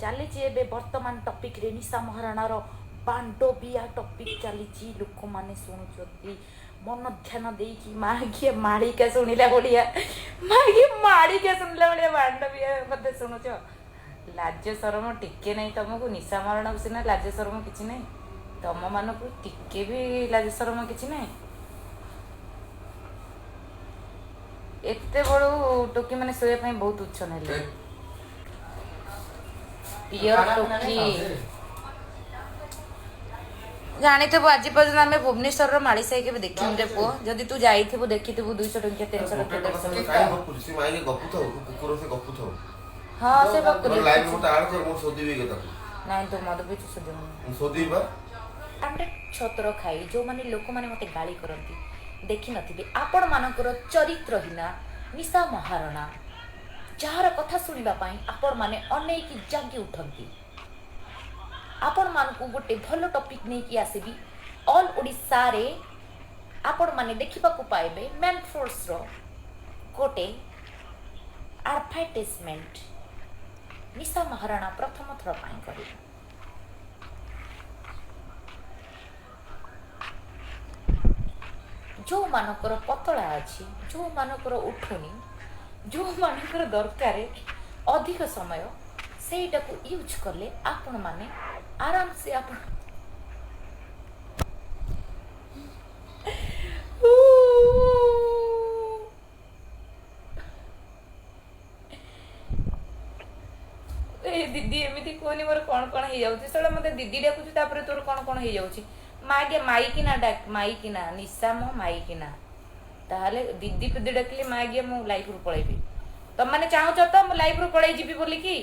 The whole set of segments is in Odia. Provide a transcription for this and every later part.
ଚାଲିଛି ଏବେ ବର୍ତ୍ତମାନ ଟପିକ୍ରେ ନିଶା ମହାରଣାର ବାଣ୍ଡବିଆ ଟପିକ୍ ଚାଲିଛି। ଲୋକମାନେ ଶୁଣୁଛନ୍ତି ମନ ଧ୍ୟାନ ଦେଇକି, ମାଗିଆ ମାଳିକା ଶୁଣିଲା ଭଳିଆ, ମାଗିଆ ମାଳିକା ଶୁଣିଲା ଭଳିଆ ବାଣ୍ଡବିଆ କଥା ଶୁଣୁଛ। ଲାଜ ସରମ ଟିକେ ନାହିଁ ତମକୁ? ନିଶା ମହାରଣାକୁ ସିନା ଲାଜ ସରମ କିଛି ନାହିଁ, ତମମାନଙ୍କୁ ଟିକେ ବି ଲାଜ ସରମ କିଛି ନାହିଁ। ଏତେ ବେଳୁ ଟୋକି ମାନେ ଶୋଇବା ପାଇଁ ବହୁତ ଉଚ୍ଛନ ହେଲେ। ପିଓର ଟୋକି ଜାଣିଥିବୁ, ଆଜି ପର୍ଯ୍ୟନ୍ତ ଆମେ ଭୁବନେଶ୍ୱରର ମାଳିସାହି କେବେ ଦେଖିନୁ ରେ ପୁଅ। ଯଦି ତୁ ଯାଇଥିବୁ ଦେଖିଥିବୁ, 200 ଟଙ୍କିଆ, 300 ଗୋଟେ ଟଙ୍କିଆ, ଟଙ୍କା 150 ସାଙ୍ଗେ ଟଙ୍କିଆ। କାଇଁ ଗପୁଛୁ? ସେ ମାଇକି ଗପୁଥାଉ, କୁକୁର ସେ ଗପୁଥାଉ। ହଁ, ସେ ଗପୁଲି। ଲାଇଭ୍ ମତେ ଆଡ୍ କର, ମୁଁ ଶୋଧିବି କି ତାକୁ। ନାଇଁ, ତୁ ମଦ ପିଇଛୁ, ଶୋଧିବୁନି। ମୁଁ ଶୋଧିବି ବା। ବ୍ରାଣ୍ଡେଡ୍ ଛତ୍ର ଖାଇ ଯେଉଁମାନେ ଲୋକମାନେ ମୋତେ ଗାଳି କରନ୍ତି, ଦେଖିନଥିବେ ଆପଣମାନଙ୍କର ଚରିତ୍ରହୀନା ନିଶା ମହାରଣା, ଯାହାର କଥା ଶୁଣିବା ପାଇଁ ଆପଣମାନେ ଅନେଇକି ଜାଗି ଉଠନ୍ତି। ଆପଣମାନଙ୍କୁ ଗୋଟେ ଭଲ ଟପିକ୍ ନେଇକି ଆସିବି। ଅଲ୍ ଓଡ଼ିଶାରେ ଆପଣମାନେ ଦେଖିବାକୁ ପାଇବେ ମ୍ୟାନଫୋର୍ସର ଗୋଟେ ଆଡ଼ଭର୍ଟାଇଜମେଣ୍ଟ ନିଶା ମହାରଣା ପ୍ରଥମ ଥର ପାଇଁ କରିବ। ଯେଉଁମାନଙ୍କର ପତଳା ଅଛି, ଯେଉଁମାନଙ୍କର ଉଠୁନି, ଯେଉଁମାନଙ୍କର ଦରକାର ଅଧିକ ସମୟ, ସେଇଟାକୁ ୟୁଜ୍ କଲେ ଆପଣମାନେ ଆରାମସେ ଆପଣ ଏ ଦିଦି ଏମିତି କୁହନି, ମୋର କ'ଣ କ'ଣ ହେଇଯାଉଛି। ସେଟା ମୋତେ ଦିଦି ଡାକୁଛୁ, ତାପରେ ତୋର କ'ଣ କ'ଣ ହେଇଯାଉଛି। ମାଗେ ମାଇକିନା ଡାକ, ମାଇକିନା ନିଶା ମୋ ମାଇକିନା। ତାହେଲେ ଦିଦି ଫିଦି ଡାକିଲେ ମାଗିଆ ମୁଁ ଲାଇଫରୁ ପଳେଇବି। ତମମାନେ ଚାହୁଁଛ ତ ମୁଁ ଲାଇଫରୁ ପଳେଇ ଯିବି ବୋଲିକି?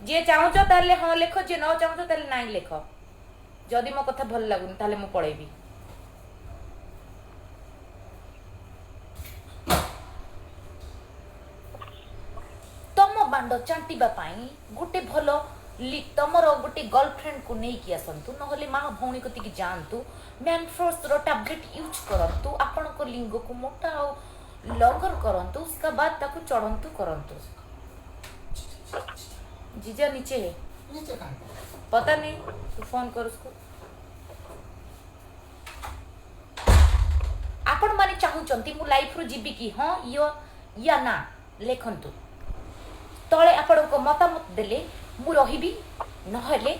ଯିଏ ଚାହୁଁଛ ତାହେଲେ ହଁ ଲେଖ, ଯିଏ ନ ଚାହୁଁଛ ତାହେଲେ ନାଇଁ ଲେଖ। ଯଦି ମୋ କଥା ଭଲ ଲାଗୁନି ତାହେଲେ ମୁଁ ପଳେଇବି। ତମ ବାଣ୍ଡ ଚାଣ୍ଟିବା ପାଇଁ ଗୋଟେ ଭଲ ତମର ଗୋଟେ ଗର୍ଲଫ୍ରେଣ୍ଡକୁ ନେଇକି ଆସନ୍ତୁ, ନହେଲେ ମା ଭଉଣୀ କତିକି ଯାଆନ୍ତୁ, ମ୍ୟାନଫୋର୍ସର ଟାବଲେଟ୍ ୟୁଜ୍ କରନ୍ତୁ, ଆପଣଙ୍କ ଲିଙ୍ଗକୁ ମୋଟା ଆଉ ଲଙ୍ଗର କରନ୍ତୁ, ଉସ୍କା ବାଦ ତାକୁ ଚଢ଼ନ୍ତୁ କରନ୍ତୁ। जीजा नीचे है। नीचे कहाँ? पता नहीं, तू फोन कर उसको। ଆପଣମାନେ ଚାହୁଁଛନ୍ତି ମୁଁ ଲାଇଫରୁ ଯିବି କି? ହଁ ୟା ନା ଲେଖନ୍ତୁ ତଳେ। ଆପଣଙ୍କ ମତାମତ ଦେଲେ ମୁଁ ରହିବି, ନହେଲେ